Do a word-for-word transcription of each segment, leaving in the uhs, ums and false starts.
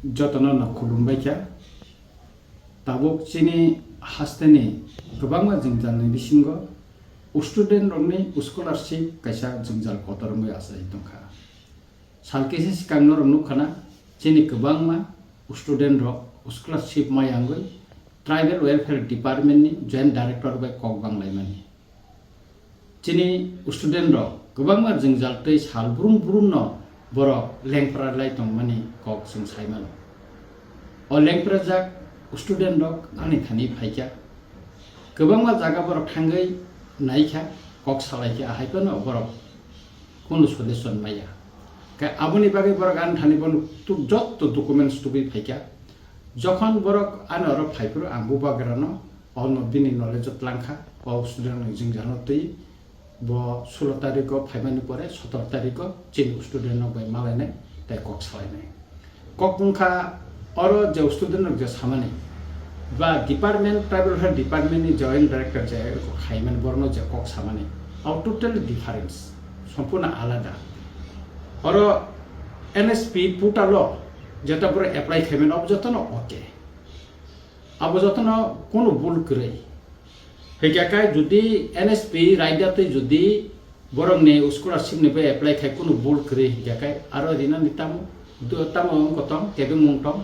Jotono no khulumbai kha. Tabuk chini hasteni kwbangma jwngjalni bisingo student rokni scholarship kaisa jwngjal kotor wngwi achai tongkha. Sal kisa swkang norok nukkhana, chini kwbangma student rok scholarship maya wngwi Tribal Welfare Department ni Joint Director bai kok banglaimani. Chini student rok kwbangma jwngjal tei sal brum brum no borok lengpra lai tongmani kok chwng sai mano. O lengprajak student rok ani thani phaikha. Kwbangma jaga borok thangwi naikha, kok salaikha, ahai phano borok kunu solution maya. Khe aboni bagwi borok ani thani bono tu-, jotto documents tubui phaikha. Jokhon borok ani oro phaiphuru ang bubagrano ono bini knowledge o tlangkha, o student ni jwngjal no twi bo sulo tarikh o phaimani pore sotor tarikh o chini student rok bai malainai tei kok salainai. Kok wngkha oro je student rok je samani ba department, tribal welfare department ni joint director je kok khaimani borokno je kok samani, abo totally difference, sompurno alada. Oro N S P portal o jeta borok apply khaimani abo jotono okay, abo jotono kunu bul kwrwi. Hingkhe kai jodi N S P raida twi jodi borokni scholarship ni bai apply khai kunu bul kwrwi hingkhe kai aro rinani tamo do-, tamo wng kotong kebeng mung tong.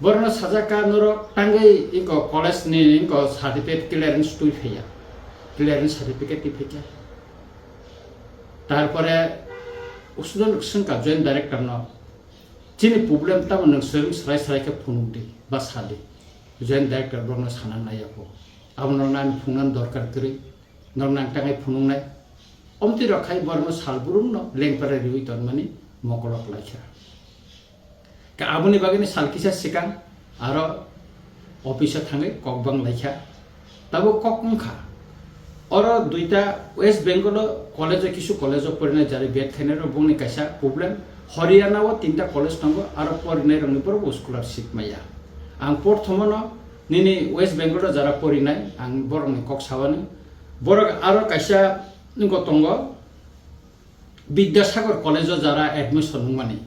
Borokno sajak kha norok tangwi inko college ni inko certificate clearance twi phaiya, clearance certificate twi phaikha. Tarpore student swngkha joint director no, chini problem tamo nwng swrwng swrai swrai khe phunuk di ba sa di. Joint director borokno sana nai ya kho. Abo norokno ani phunuknani dorkar kwrwi, norokno ang tangwi phunuknai. Omtwi rok khai borokno sal brumno lengpra riwi tonmani mokolok laikha. Khe aboni bagwino sal kisa swkang aro office o thangwi kok bang laikha. Tabuk kok wngkha. Oro duita West Bengal o college o, kisu college o porinai jari bet khainai rok bongni kaisa problem. Haryana o tinta college tongo, aro porinai rokni borok bo scholarship maya. Ang porthomo no nini West Bengal o jara porinai ang borokni kok sawani. Borok aro kaisa wngkha tongo, Bidyasagar college o jara admission wngmani.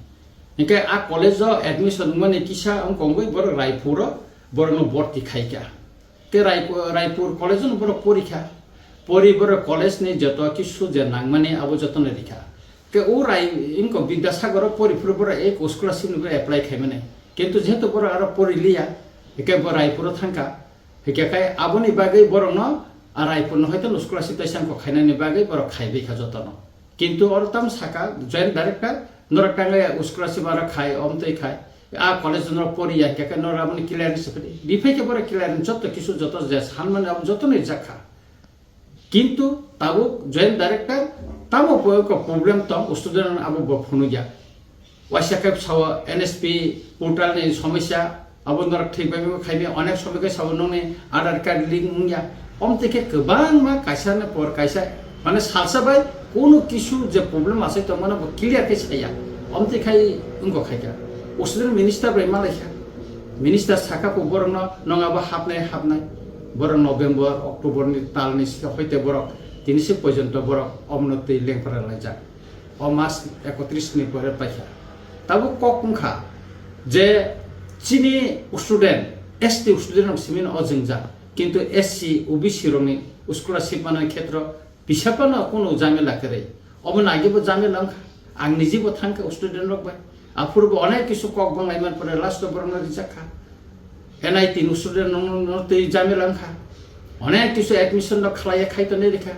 Hingkhe a college o admission wngmani kisa wngkha wngwi borok Raipur o borokno borti khaikha. Khe Raipur, Raipur college o borok porikha. Pori borok college ni joto kisu je nangmani abo jotono rikha. Khe o Rai wngkha Bidyasagar o pori phuru borok ek scholarship ni apply khaimani. Kintu jehetu borok aro pori liya, hingkhe bo Raipur o thangkha. Hingkhe kai aboni bagwi borokno a Raipur no hoito scholarship taisa wngkha khainani bagwi borok khaibai kha jotono. Kintu oro tamo saka joint director, norok tangwi scholarship aro khai, omtwi khai, a college norok poriya hingkhe kai norok aboni clearance riphaidi. Riphai khe borok clearance jotto kisu joto je sanmani abo jotono rijak kha. Kintu tabuk joint director tamo bo ko problem tong student rok abo bo phunukya. Waisa khe sao N S P portal ni somosya, abo norok thik bai khaimya, onek somoi khe sao nokni Aadhaar card link wngya. Omtwi khe kwbangma kaisa ni por kaisa, mane salsa bai kunu kisu je problem asai tongmano bo clear khe saya. Omtwi khai wngkha khaikha. Student minister bai malaikha. Minister sakha kho borokno, nong abo hapnai hapnai. Borok November, October ni tal ni sika hoite borok tini se porjonto borok omono twi lengpra laijak. O mas ekotris ni pore paikha. Tabuk kok wngkha je chini student, S T student rok simi no o jwngjal, kintu S C, O B C rokni scholarship manani khetro bisa phano kunu jamela kwrwi. Obo nagi bo jamela wngkha. Ang niji bo thangkha student rok bai. Aphuru bo onek kisu kok banglaimani pore last o borokno rijak kha. N I T ni student no, no, no twi jamela wngkha. Onek kisu admission rok khlaiya khai tonwi rikha.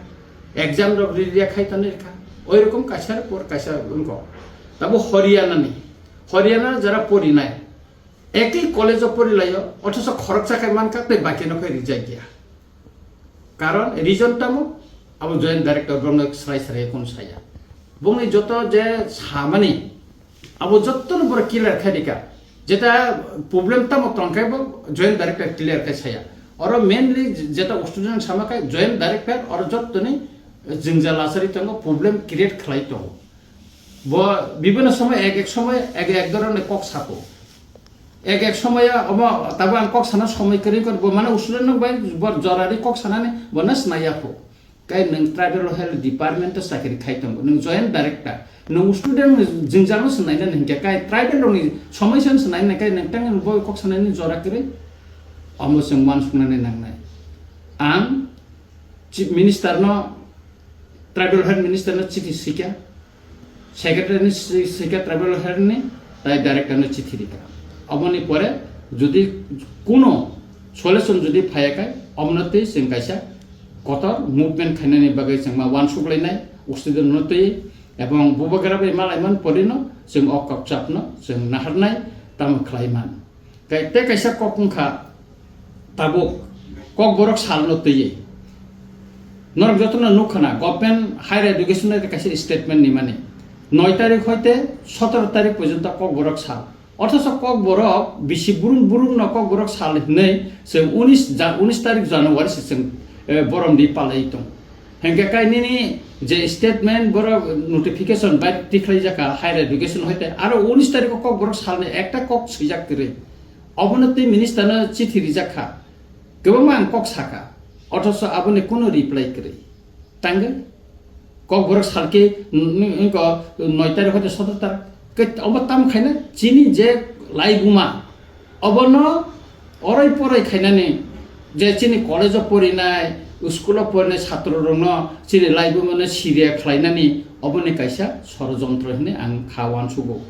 Exam rok ri riya khai tonwi rikha. Oi rokom kaisa por kaisa wngkha. Tabo Haryana ni. Haryana jara porinai. Ekhi college o porilaio, othoso khoroksa khai mankha tei baki no khai rijak ya. Karon reason tamo? Abo joint director borokno srai srai kunu saya. Bongni joto je samani, abo jottono borok clear khai rika. Jeta problem tamo tongkhe bo joint director clear khai saya. Oro mainly jeta student sama khai joint director oro jottoni jwngjal lachari tongo, problem create khlai tongo. Bo bibhinno somoy ek ek somoy ek ek dhoroner kok sako. Ek ek somoyo omo tabo ang kok sana somoi kwrwi kor, bo mane student rok bai bo jorani kok sanani bo na snai ya pho. Kai nwng tribal health department o chakri khai tongo, nwng joint director, nwng student ni jwngjal no swnaina hinkhe kai tribal rok ni somosya no swnaina kai nwng tang bo kok sanani jora kwrwi. Omo chwng uansuknani nangnai. Ang chief minister no, tribal health minister no chithi swikha, secretary ni swi-, swikha tribal health ni, tai director no chithi rikha. Oboni pore jodi kuno solution jodi phaiya kai, omono tei chwng kaisa kotor movement khainani bagwi chwng ma uansuk lainai, student no twi, ebong bubagra bai malaiman porino chwng o kokchapno chwng naharnai, tamo khlaiman. Kai tei kaisa kok wngkha, tabuk Kokborok salno twiwi. Norok jotono nukha na, government higher education ni kaisa statement nimani. Noi tarik hoite sotoro tarik porjonto Kokborok sal. Othocho Kokborok bisi burum burum no Kokborok sal hinwi chwng unis ja-, unis tarik January se chwng, eh, borom di palai tong. Hingke kai nini je statement borok notification bai tikhlai jaka higher education hoite aro unis tarikh o Kokborok salni ekta kok swijak kwrwi. Obono tei minister no chithi rijak kha. Kwbangma ang kok sakha. Othocho aboni kuno reply kwrwi. Tangwi Kokborok salke n-, n-, wngko noi tarikh hoite sotoro tarikh. Ke obo tam khaina chini je laibuma obono orai porai khainani je chini college o porinai, school o porinai satro rokno chini laibuma no siriya khlainani oboni kaisa sorojontro hinwi ang kha uansugo.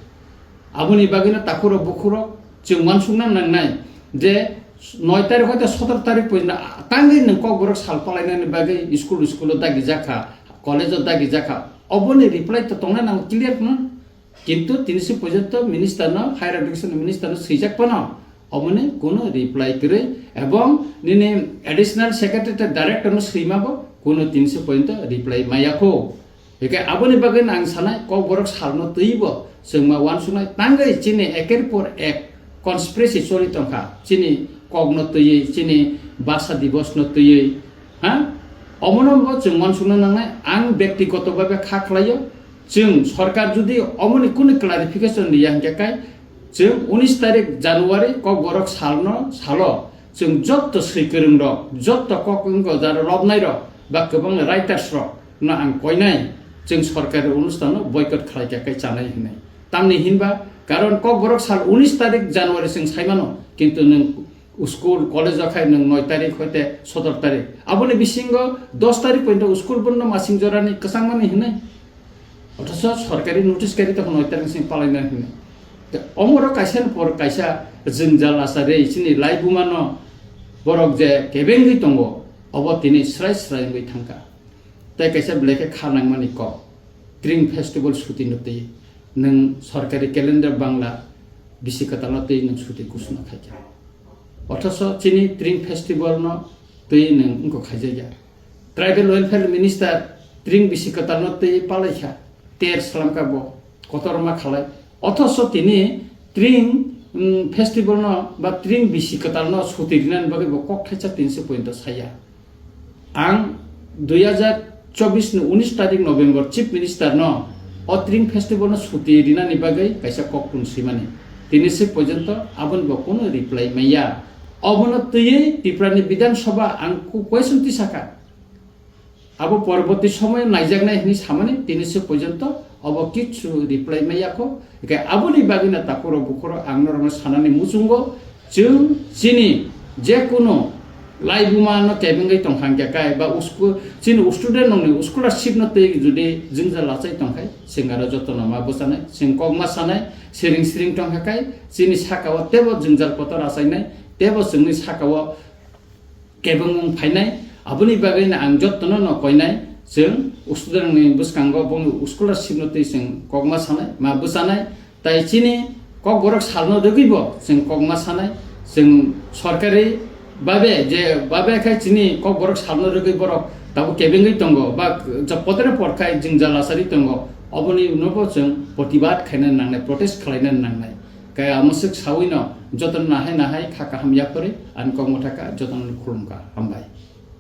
Aboni bagwino takhurok bukhurok chwng uansukna nangnai je noi tarikh hoite sotoro tarikh porjonto tangwi nwng Kokborok sal palainani bagwi school, school o dagi jakha, college o dagi jakha, oboni reply to tongnai nango clear no. Kintu tini se porjonto minister no, higher education minister no swijak phano oboni kuno reply kwrwi, ebong nini additional secretary tei director no swima bo kuno tini se porjonto reply maya kho. Hingke aboni bagwi ang sanai Kokborok salno twibo chwngma uansuknai tangwi chini eker por ek conspiracy choli tongkha, chini kokno twiwi, chini basa divosno twiwi, ha? Omono bo chwng uansukna nangnai, ang byaktigoto bhabe kha khlaio, chwng sorkar jodi omoni kunu clarification riya hinkhe kai, chwng unis tarik January Kokborok salno salo chwng jotto swi kwrwngrok, jotto kok wngkha jaro lobnairok ba kwbangma writers rok no ang koinai, chwng sorkari onusthanno boycott khlaikha kai chanai hinwi. Tamni hinba karon Kokborok sal unis tarik January chwng saimano, kintu nwng school, college o khai nwng noi tarik hoite sotor tarik. Aboni bisingo dos tarik pointo school bondo masing jorani kwchangmani hinwi. Othocho sorkari notice kari tongkha noi tarik sing palaina hinwi. Te omoro kaisa ni por kaisa jwngjal asarwi chini laibuma no borok je kebengwi tongo, obo tini srai srai wngwi thangkha. Tei kaisa belai khe kha nangmani kok, Tring Festival suti no twi nwng sorkari calendar Bangla bisi kwtal no twi nwng suti ghosona khaikha. Othocho chini Tring Festival no twi nwng wngkok khaijakya. Tribal Welfare Minister Tring bisi kwtal no twi palaikha, ter slamkha bo, kotorma khalai. Othocho tini Tring, mm, Festival no ba Tring bisi kwtal no suti rinani bagwi bo kok thaisa tinse pointo saya. Ang dui hajar chobbish ni unis tarik November Chief Minister no o Tring Festival no suti rinani bagwi kaisa kok tun swimani. Tini se porjonto aboni bo kunu reply maya. Obono twiwi Tripura ni Bidhan Sabha ang ku-, question tisakha. Abo porborti somoyo naijaknai hinwi samani tini se porjonto obo kichu reply maya kho. Hingke aboni bagwino takhurok bukhurok ang norokno sanani muchungo, chwng chini je kunu laibuma no kebengwi tongkha hingke kai ba usku-, chini student rokni scholarship no twi jodi jwngjal achai tongkhai, chwng aro jotono ma bwchanai, chwng kok ma sanai, siring siring tongkha kai, chini saka o tebo jwngjal kotor achainai, tebo chwngni saka o kebengmung phainai, aboni bagwino ang jotono no koinai, chwng student ni bwskango boni scholarship no twi chwng kokma sanai, ma bwchanai, tai chini Kokborok salno rwgwi bo chwng kokma sanai, chwng sorkari babe je babe khai chini Kokborok salno rwgwi borok tabuk kebengwi tongo, ba je potre por khai jwngjal achari tongo, oboni uno bo chwng protibad khaina nangnai, protest khlaina nangnai. Kaya mwswk sawino jotono nahai nahai kha kaham yapharwi ani kok mwthaka jotono khulumkha. Hambai.